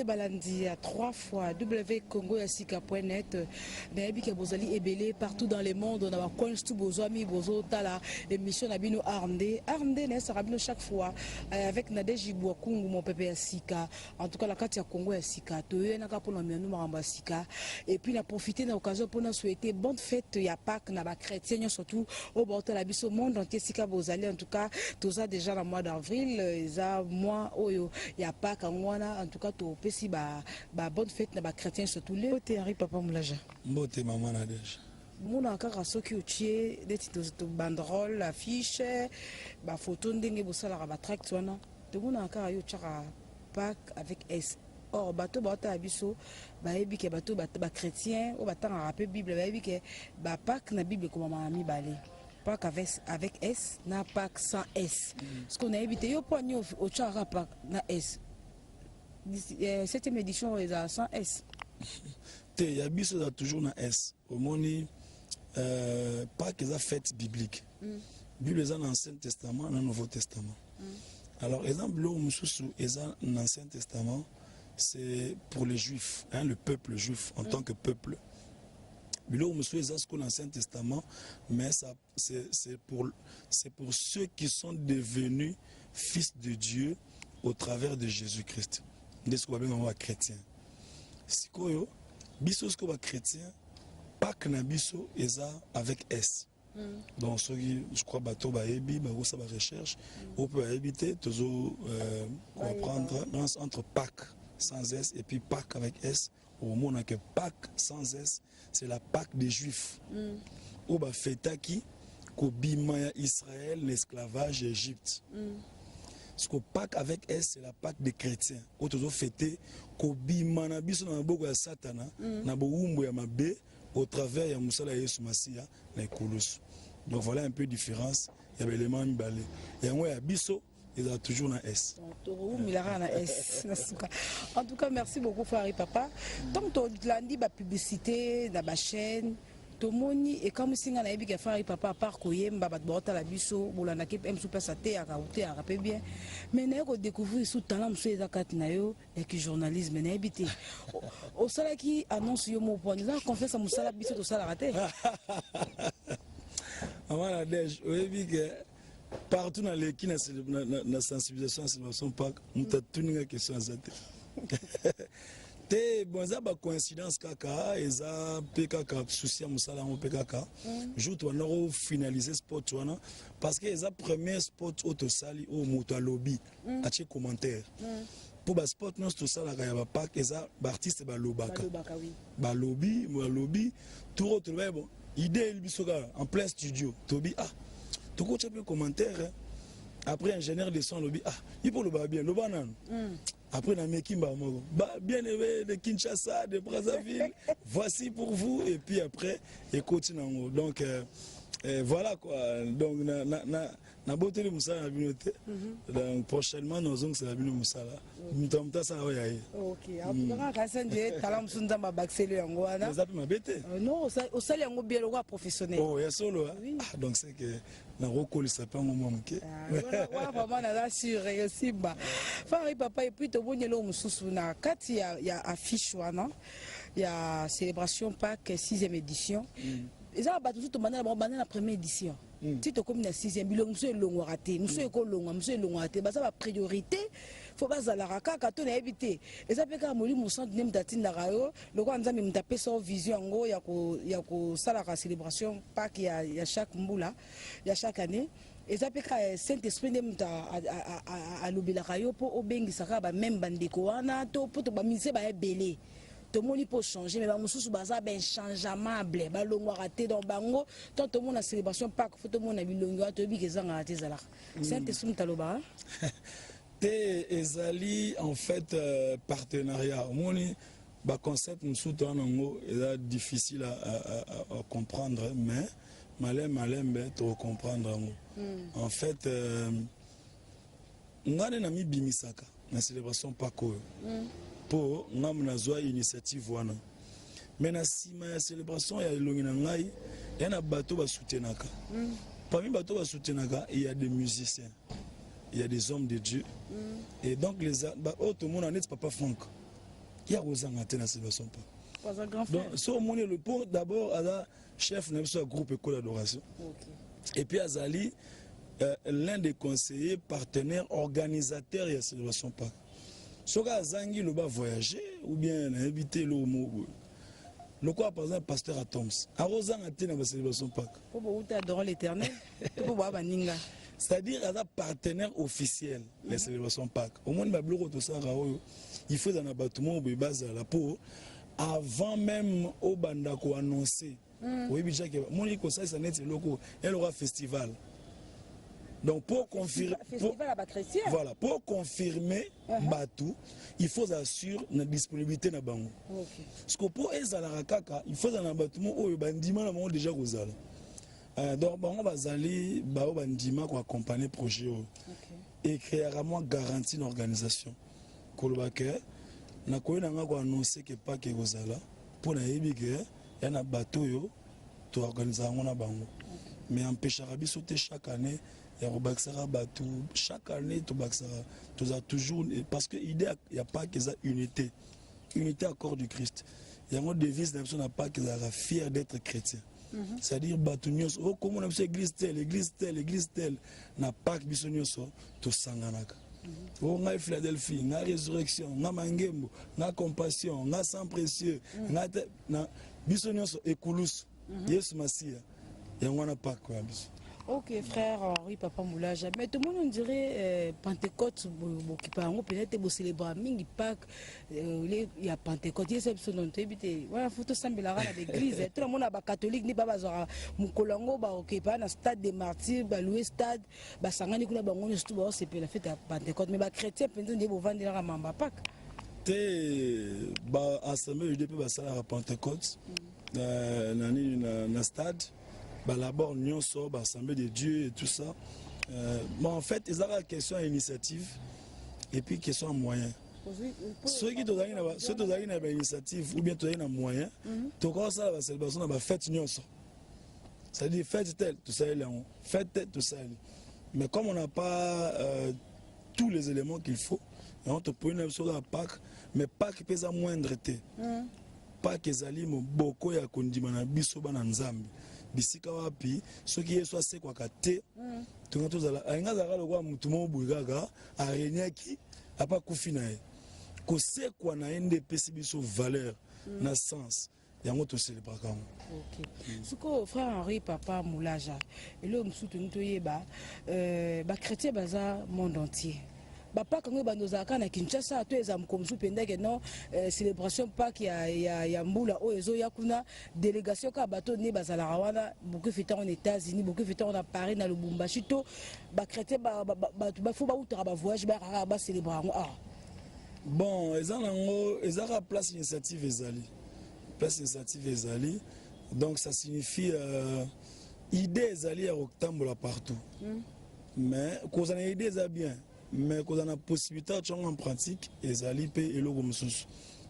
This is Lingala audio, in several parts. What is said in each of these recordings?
Balandi ya 3 fois W Congo ya sika.net. Nayebi ke bozali ebele partout dans le monde na ba coins tout bozwami bozotala émission na bino Arnde. Arnde nayesaka bino chaque fois avec Nadège Ibwakungu, mon pepe ya sika. En tout cas, la kati ya Congo ya sika, toyenaka mpona miano makambo ya sika. Et puis na profiter na occasion mpona souhaiter bonne fête ya Pâques na ba chrétiens nyonso tout oyo baotala biso monde entier sika bozali. En tout cas, toza déjà na mois d'avril, eza mois oyo ya Pâques yango wana. En tout cas, topesi ba bonne fête na ba chrétiens surtout. Mbote, Henri Papa Mulaja. Mbote, mama Nadège. Monaka kaka soki otie neti banderole, affiche, bafoto, ndenge bosalaka batract wana, tomonaka kaka yo otiaka Pâques avec S. Or bato baotala biso bayebi ke bato bachrétien oyo batangaka mpe Bible bayebi ke bapâques na Bible ekomama na mibale: Pâques avec S na Pâques sans S. Parce que nayebi te yo mpo ani otiaka Pâques na S. Septième édition oyo ezala sans S? Te, ya biso eza toujours na S. Omoni, Pâques eza fête biblique. Bible eza na Ancien Testament na Nouveau Testament. Alors eza biloko mosusu eza na Ancien Testament, c'est pour les Juifs, hein, le peuple juif en tant que peuple. Biloko mosusu eza sikoyo na Ancien Testament, mais ça c'est pour ceux qui sont devenus fils de Dieu au travers de Jésus-Christ. Nde sikoyo babengaka bachrétien. Sikoyo biso sikoyo bachrétien, Pâques na biso eza avec S. Donc soki, je crois, bato bayebi, bakosala barecherche oyo mpe bayebi te, tozo comprendre entre Pâques sans S et puis Pâques avec S. Omona que Pâques sans S, c'est la Pâques des Juifs oyo bafetaki kobima ya Israël na esclavage ya Égypte. Parce que Pâques avec S, c'est la Pâques des chrétiens oyo tozofete kobima na biso na maboko ya Satana, na bowumbu ya mabe, au travers ya mosala ya Yesu Masiya na ekulusu. Donc voilà un peu différence ya baélément mibale yango. Ya biso ezala toujours na S. Tokoumilaka na S na suka. En tout cas, merci beaucoup, frère papa. Donc tolandi bapublicité na bachaîne, tomoni ekamwisi nga. Nayebi ke frère papa, à part koyemba, bato baotala biso bolandaki mpe mosu place ateyaka, oteyaka mpe bien, mais naye kodécouvrir su talent mosusu eza kati na yo yaki journalisme. Nayebi te osalaki annonce yo moko poni eza na confiance ya mosala biso tosalaka te. Mama Nadège, oyebi ke partout naleki na sensibilisation ya célébration Pâques, moto atuninga question aza te. Te, bon, eza bacoïncidence kaka, eza mpe kaka souci ya mosala yango mpe kaka jour tobanda kofinaliser spot wana, parce que eza premier spot oyo tosali oyo moto alobi, atie commentaire, mpo baspot nyonso tosalaka ya bapâques eza baartiste balobaka. Balobaka, oui. Balobi, balobi tour oyo toloba, bon, idée eyeli biso kaka en plein studio, tobi: «Ah, tokotya mpe commentaire, hein.» Après, ingénieur de son alobi: «Ah, ye mpo olobaka bien, loba nanu.» Après nameki mbala moko: «Ba bien aimé de Kinshasa, de Brazzaville, voici pour vous.» Et puis après ekoti nango. Donc voilà quoi. Donc naboteli mosala na bino te. Donc prochainement nazongisela bino mosala, moto ya moto asala oyo ya ye. Ok, en tout cas, kasi nde tala mosusu Nzambe abakiseli yango wana. Eza mpe mabe te. Non, osali yango bien lokola professionnel. Oh, ya solo, hein? Oui. Ah, donc c'est que nakokolisa mpe yango mwa moke. Ah, wana vraiment naza sûr esimba, frère papa. Et puis tomoni eloko mosusu na kati ya affiche wana ya célébration Pâques 6e édition. Eza na bato mosusu tobanda na bango, banda na première édition ti tokómi na 6e, bilongo mosusu elongwaka te, mosusu ekolongwa, mosusu elongwaka te. Baza bapriorité, fo bazalaka kaka. To nayebi te, eza mpe kaka Molimo Centre nde moto atindaka yo, lokola Nzambe moto apesa yo vision yango ya kosalaka célébration Pâques ya chaque mbula, ya chaque année. Eza mpe kaka Saint Esprit nde moto alobelaka yo mpo obengisa kaka bameme bandeko wana, to mpo to bamusicien baya ebele tomoni mpo changer, mais bamosusu baza bainchangeable, balongwaka te. Donc bango tant tomona célébration Pâques, fo tomona bilongi wana, toyebi ke ezangaka te, ezalaka Saint Esprit moto alobaka. Te, ezali en fait partenariat. Omoni, baconcept mosusu toza nango eza difficile à comprendre, mais malembe malembe tokocomprendre yango. En fait, nga nde namibimisaka na célébration Pâques oyo mpo ngambo nazwa initiative wana, mais na nsima ya célébration ya elongi na ngai ya na bato basoutenaka. Parmi bato basoutenaka, il y a des musiciens, il y a des hommes de Dieu. Et donc les oyo tomona neti papa Frank. Ya kozanga te na célébration Pâques. Donc so omoni le po d'abord aza chef na biso ya groupe École d'adoration et puis azali l'un des conseillers partenaires organisateurs ya célébration Pâques. Soki azangi, loba voyager ou bien nayebi te eloko moko boye. Lokola par exemple pasteur Atoms akozanga te na bacélébration Pâques. Po bouta adorer l'Éternel to po boya baninga. C'est-à-dire aza partenaire officiel les célébrations Pâques. Omoni babiloko tosalaka oyo, il faut eza na bato moko boye bazala po avant même obanda koannonce, oyebi déjà ke moni kosalisa neti eloko eloko ya festival. Donc pour confirmer Festival ya bachrétien. Voilà, pour confirmer bato, il faut ozala sûr na disponibilité na bango. Parce que mpo ezalaka kaka, il faut ezala na bato mo oyo bandima na bango déjà kozala. Donc bango bazali bao bandima koaccompagner projet oyo. Ecréaka mwa garantie na organisation, koloba ke nakoyi na nga koannonce ke Pâques ekozala mpo nayebi ke ya na bato oyo toorganiza yango na bango. Mais empêchaka biso te chaque année ya kobakisaka bato. Chaque année tobakisaka, tozala toujours, parce que idée ya Pâques eza unité, unité ya corps du Christ. Yango devise na biso na Pâques ezalaka "fier d'être chrétien", c'est-à-dire bato nyonso okomona biso, église telle, église telle, église telle, na Pâques biso nyonso tosanganaka. O ngai Philadelphie, ngai Résurrection, ngai Mangembo, ngai Compassion, ngai Sang Précieux, ngai te na biso nyonso ekulusu Yesu Masiya. Yango wana Pâques ya biso. Ok, frère Henri Papa Moulaja, mais tout le monde, on dirait Pentecôte, bokipa yango peut-être bocélébra mingi Pâques ya Pentecôte. Yesa biso non, toyebi te wana fo tosambelaka na baeglise. To namona bacatholique nde ba bazwaka mokolo yango, baokepa na stade des Martyrs, balouer stade, basangani kuna bango nyonso, to baosepela fête ya Pentecôte. Mais bachrétien mpenza nde bovandelaka mamba Pâques. Te, baassemblée de Dieu mpe basalaka Pentecôte na nini, na stade balabor nyonso, baassemblée de Dieu et tout ça. Bon, en fait ezalaka question ya initiative et puis question ya moyen. Soki tozalaki na bainitiative ou bien tozalaki na moyen, tokosala bacélébration na bafête nyonso, c'est-à-dire fête telle tosaleli yango, fête telle tosaleli. Mais comme on n'a pas tous les éléments qu'il faut, yango toponi na biso kaka Pâques. Mais Pâques mpe eza moindre te. Pâques ezali moboko ya kondima na biso bana Nzambe. Bisika wapi soki Yesu asekwaka te, tonga tozala alingi azalaka lokola motu moko boye kaka aregnaki apa akufi na ye. Kosekwa na ye nde epesi biso valeur na sens, yango tocélébraka yango. Ok, sikoyo frère Henri Papa Moulaja, eloko mosusu tolingi toyeba, bachrétien baza monde entier. Bapâques yango ebanda ozalaka na Kinshasa to eza mokolo mosusu mpendake non, célébration Pâques ya mbula oyo ezoya kuna, délégation kaka bato nde bazalaka wana, bokofi ntango na États-Unis, bokofi ntango na Paris, na Lubumbashi, to bachrétien bato bafo bautaka bavoyage, bayakaka bacélébre yango awa? Bon, eza nango, eza kaka place initiative ezali, place initiative ezali. Donc ça signifie idée ezali ya kotambola partout. Mais kozala na idée eza bien, mais kozala na possibilité ya tiango en pratique ezali mpe eloko mosusu.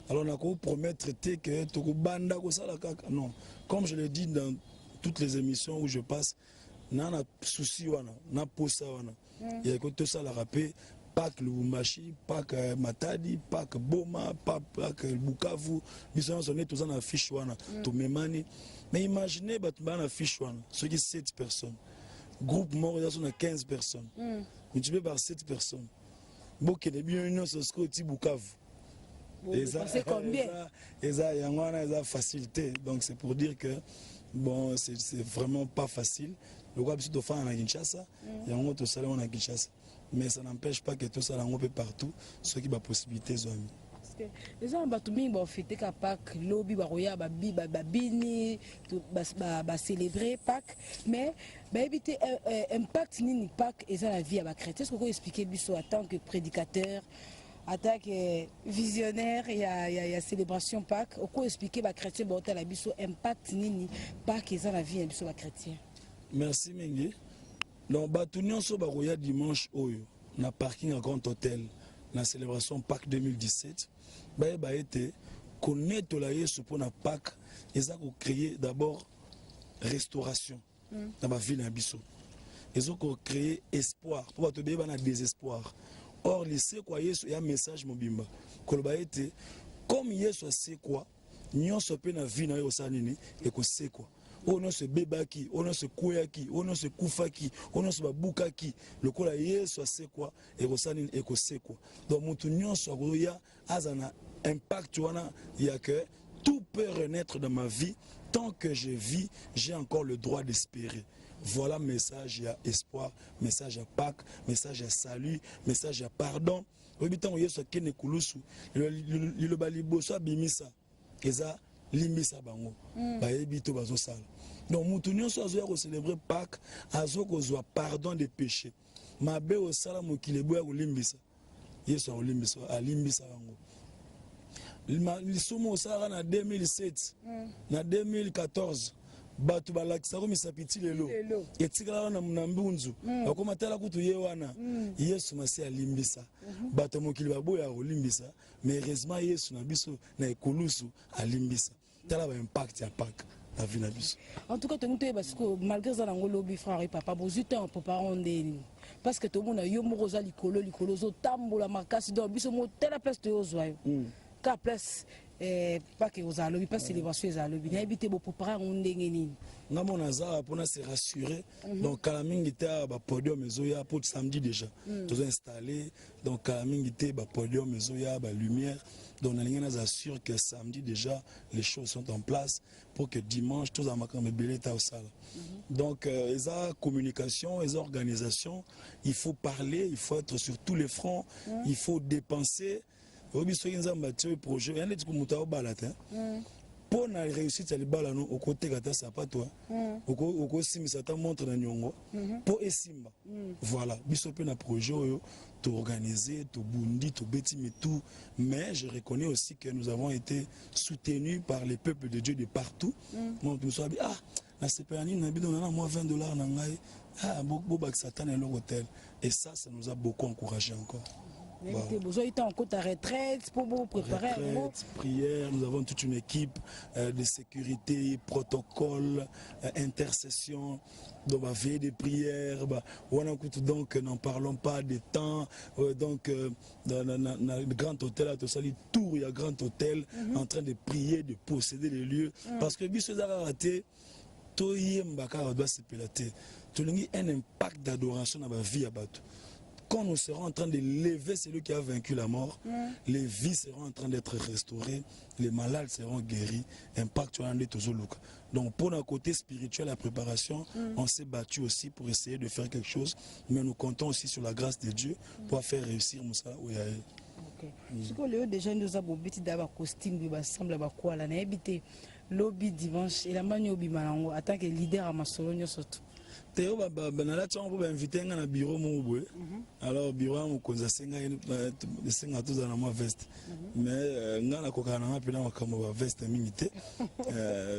Alors nakopromettre te ke tokobanda kosala kaka, non. Comme je le dis dans toutes les émissions où je passe, na souci wana, na posa wana ya ko tosalaka mpe Pâques Lubumbashi, Pâques Matadi, Pâques Boma, Pâques Bukavu, biso nyonso nde toza na affiche wana, tomemani. Mais imaginez bato baa na affiche wana, soki 7 personnes, groupe moko eza so na 15 personnes, multiplié par 7 personnes, bokende bino nyonso sikoyo ti Bukavu. C'est combien? Eza yango wana, eza facilité. Donc c'est pour dire que bon, c'est vraiment pas facile. Lokola biso tofanda na Kinshasa, yango tosala yango na Kinshasa, mais ça n'empêche pas que tosala yango mpe partout soki bapossibilité ezwami. Eza na bato mingi bafêteka Pâques, lobi bakoya babini, bacélébre Pâques, mais bayebi te impact nini Pâques eza na vie ya bachrétien. Ce koko expliquer biso en tant que prédicateur, en tant que visionnaire ya célébration Pâques, oko expliquer bachrétien baotala biso impact nini Pâques eza na vie ya biso bachrétien? Merci mingi. Donc bato nyonso bakoya dimanche oyo na parking ya Grand Hôtel na célébration Pâques 2017, bayeba ete konetola Yesu mpo na Pâques eza kocréer d'abord restauration na bavile na biso, eza kocréer espoir mpo bato beyeba na désespoir. Or lisekwa Yesu eya message mobimba koloba ete comme Comme Yesu asekwa, nyonso mpe na vie na yo ekosala nini? Ekosekwa. Oyo nyonso ebebaki, oyo nyonso ekweyaki, oyo nyonso ekufaki, oyo nyonso babukaki, lokola Yesu asekwa, ekosala nini? Ekosekwa. Donc motu nyonso akoya aza na impact wana ya que tout peut renaître dans ma vie. Tant que je vis, j'ai encore le droit d'espérer. Voilà message ya espoir, message ya Pâques, message ya salut, message ya pardon. Oyebi, ntango Yesu akende kulusu, liloba liboso abimisa eza: "Limbisa bango, bayebi to bazosala." Donc mutu nyonso azoya kocélébrer Pâques azokozwa pardon de péché. Mabe osala, mokili eboya kolimbisa, Yesu akolimbisa, alimbisa yango. Lisumu osalaka na 2007, na 2014, bato balakisako misapi ti lelo, etikalaka na mbunzu, bakoma tala kutu ye wana. Yesu Masi alimbisa. Bato ya mokili baboyaka kolimbisa, mais heureusement Yesu na biso na ekulusu alimbisa. Tala baimpact ya Pâques na vie na biso. En tout cas, tongi toyeba sikoyo, malgré eza nango lobi, frère papa, bozwi temps préparé ndeni? Parce que tomona yo moko oza likolo likolo, ozotambola makasi. Donc biso mo tala place toyozwa yo ka place Pâques ozala lobi, mpa célébration ezala lobi. Nayebi te bopréparé yango ndenge nini. Nga mona aza mpona se rassurer. Donc kala mingi te awa bapodium ezoya, po samedi déjà tozo installé. Donc kala mingi te bapodium ezoya, balumière. Donc nalingi naza sûr que samedi déjà les choses sont en place pour que dimanche tozala makambo ebele ta osala. Donc eza communication, eza organisation. Il faut parler, il faut être sur tous les fronts, il faut dépenser. Oyebi, soki Nzambe atie oyo projet ya neti moto aobala te, mpo na réussite ya libala no, okoteka ata sapato, okosimbisa ata montre na niongo mpo esimba. Voilà, biso mpe na projet oyo toorganiser, tobundi, tobeti mitu, mais je reconnais aussi que nous avons été soutenus par les peuples de Dieu de partout. Moto mosusu abi: "Ah, nasepela nini na bino, nana mwa 20 $ na ngai, ah, bobakisa ata na eloko tel." Et ça, ça nous a beaucoup encouragé encore. Nayebi te bozwaki ntango okota retraite mpo bopréparé yango. Retraite, prière, nous avons toute une équipe de sécurité, protocole, intercession, donc bah, veillée de prière, bah, wana kutu, donc n'en parlons pas des temps, donc dans le grand hôtel, tosali tour, il y a grand hôtel, en train de prier, de posséder les lieux, parce que biso ezaka raté, toyemba kaka bato basepela te, tolingi un impact d'adoration na bavie ya bato. Quand nous serons en train de lever celui qui a vaincu la mort, les vies seront en train d'être restaurées, les malades seront guéris. Impact wana nde tozoluka. Donc pour notre côté spirituel, la préparation, on s'est battu aussi pour essayer de faire quelque chose, mais nous comptons aussi sur la grâce de Dieu pour faire réussir mosala oyo ya ye. Sikoyo lelo déjà nde oza bobeti da bacostume boye, baensemble ya bakwala. Nayebi te lobi dimanche elamba nini obima nango en tant que leader ya masolo nyonso tu. Te, oyo nalati yango mpo bainvite nga na bureau moko boye. Alors bureau ya mokonzi asengai, esengaka tozala na mwa veste, mais nga nakokaka nanga mpena makambo ya baveste mingi te.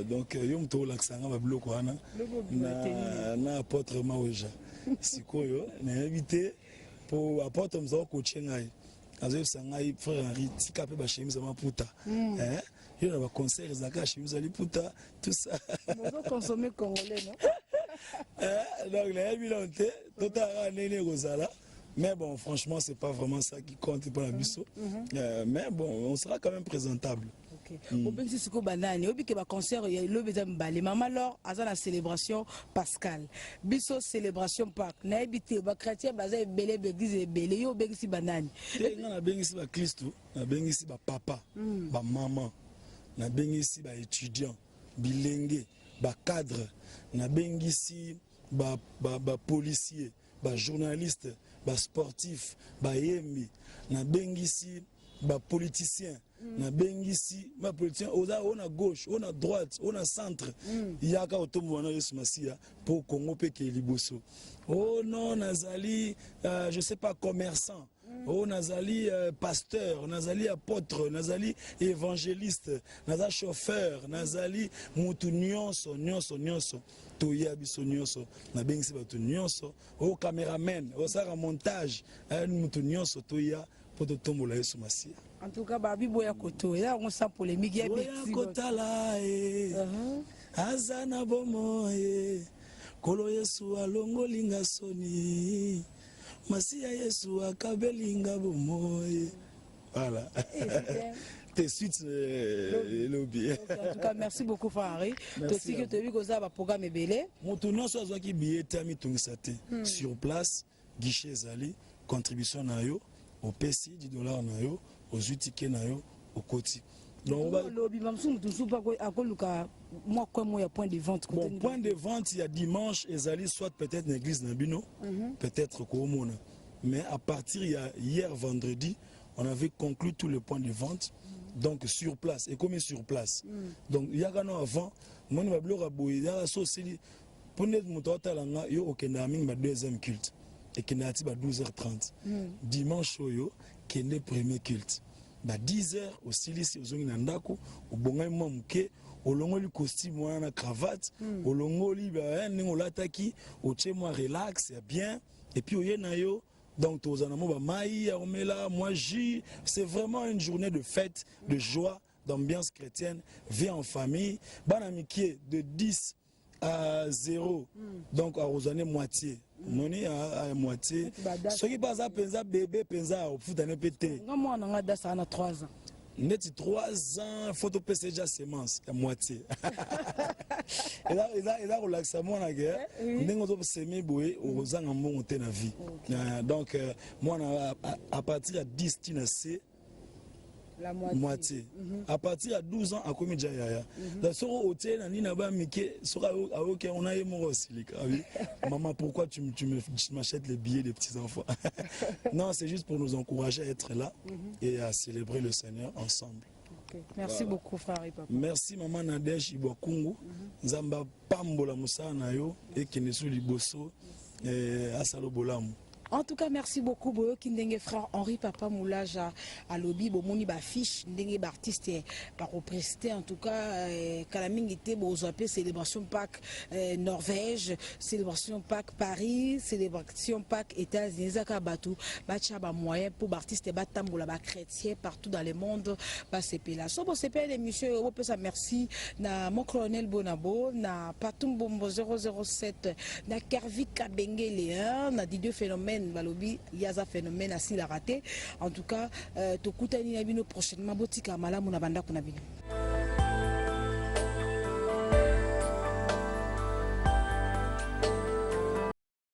Donc yo moto olakisa nga babiloko wana na apôtre Maweja. Sikoyo nayebi te, mpo apôtre moto akocoacher ngai, azoyebisa ngai: "Frère Henri, tika mpe bachemise ya maputa. Yo na baconcert ezalaka chemise ya liputa, tout ça." Ozoconsommer congolais, non? Donc nayebi nano te, totalaka ndenge ekozala. Mais bon, franchement, c'est pas vraiment ça qui compte pour la biso. Mais bon, on sera quand même présentable. Obengisi sikoyo banani? Oyebi ke baconcert elobi eza mibale. Mama Lor aza na célébration pascale, biso célébration Pâques. Nayebi te, bachrétien baza ebele, baeglise ebele. Yo obengisi banani? Te, nga nabengisi bakristu, nabengisi bapapa, bamama, nabengisi baétudiant, bilenge, bacadre, nabengisi bapolicier, bajournaliste, basportif, bayembi, nabengisi bapoliticien, nabengisi bapoliticien oza oyo na gauche, oyo na droite, oyo na centre. Yaka otombola na Yesu Masiya mpo Kongo mpe kee liboso. O non, nazali je sais pas, commerçant, oyo nazali pasteur, nazali apôtre, nazali évangéliste, naza chauffeur, nazali mutu nyonso nyonso nyonso. Toya biso nyonso. Nabengisi bato nyonso oyo cameraman osalaka montage, mutu nyonso, toya mpo totombola Yesu Masiya. En tout cas, babi boya koto eza yango sans polémique ya. Boya kotala ye, aza na bomoi. Nkolo Yesu alongolinga soni, Masiya Yesu akabelinga bomoi. Voilà. Te, suite elobi. En tout cas, merci beaucoup, frère Henri. Tosiki, toyebi kozala baprogramme ebele. Moto nyonso azwaki billet te, amitungisa te. Sur place, guichet ezali, contribution na yo opesi 10 $ na yo, ozwi ticket na yo, okoti. Donc lobi bamosusu, moto mosusu mpe akoluka mwa coin moko ya point de vente. Bon, point de vente ya dimanche ezali soit peut-être na église na bino, peut-être koomona, mais à partir ya hier vendredi, on avait conclu tous les points de vente. Donc sur place, ekomi sur place. Donc yaka no avant moni babiloko ya boye, yaka so osili, mpo neti moto aotala nga, yo okendaka mingi ba deuxième culte, ekendaka ti ba 12h30. Dimanche oyo, kende premier culte ba 10 heures, osilisi, ozongi na ndako, obongami mwa moke, olongoli costume wana na cravate, olongoli ndenge olataki, otie mwa relax ya bien, et puis oye na yo. Donc tozala na mo bamai ya komela, mwa jus. C'est vraiment une journée de fête, de joie, d'ambiance chrétienne. Viens en famille, bana mike de 10 à 0, donc akozwa ne moitié, omoni, à moitié. Soki mpe aza mpenza bebe mpenza, akofutane mpe te. Nga mwana nga dasaka na 3 ans. Neti 3 ans, faut topesa déjà semence ya moitié. Eza kolakisa mwana ke ndenge ozoseme boye, okozanga mbongo te na vie. Donc mwana à partir ya 10 tina c La moitié. Moitié. À partir ya 12 ans, akomi ja yaya. Donc soki otie na nini na baya mike, soki ayoki yango na ye moko, osilika: «Ah oui, maman, pourquoi tu m'achètes les billets des petits enfants?» Non, c'est juste pour nous encourager à être là et à célébrer le Seigneur ensemble. Ok. Merci beaucoup, frère et papa. Merci, mama Nadège Ibwakungu. Nzambe apambola mosala na yo, ekende so liboso, asala bolamu. En tout cas, merci beaucoup, boyoki ndenge frère Henri Papa Moulaja alobi, bomoni baaffiche ndenge baartiste bakoprester. En tout cas, kala mingi te, bozwa mpe célébration Pâques Norvège, célébration Pâques Paris, célébration Pâques États-Unis. Eza kaka bato batya bamoyen mpo baartiste batambola, bachrétien partout dans le monde basepela. So bosepela émission oyo, bopesa merci na mon colonel Bonabo, na Patumbombo 007, na Kervi Kabengele, hein, na Didier Phénomène. Balobi ye aza phénomène, asilaka te. En tout cas, tokutani na bino prochainement. Botika malamu na bandako na bino.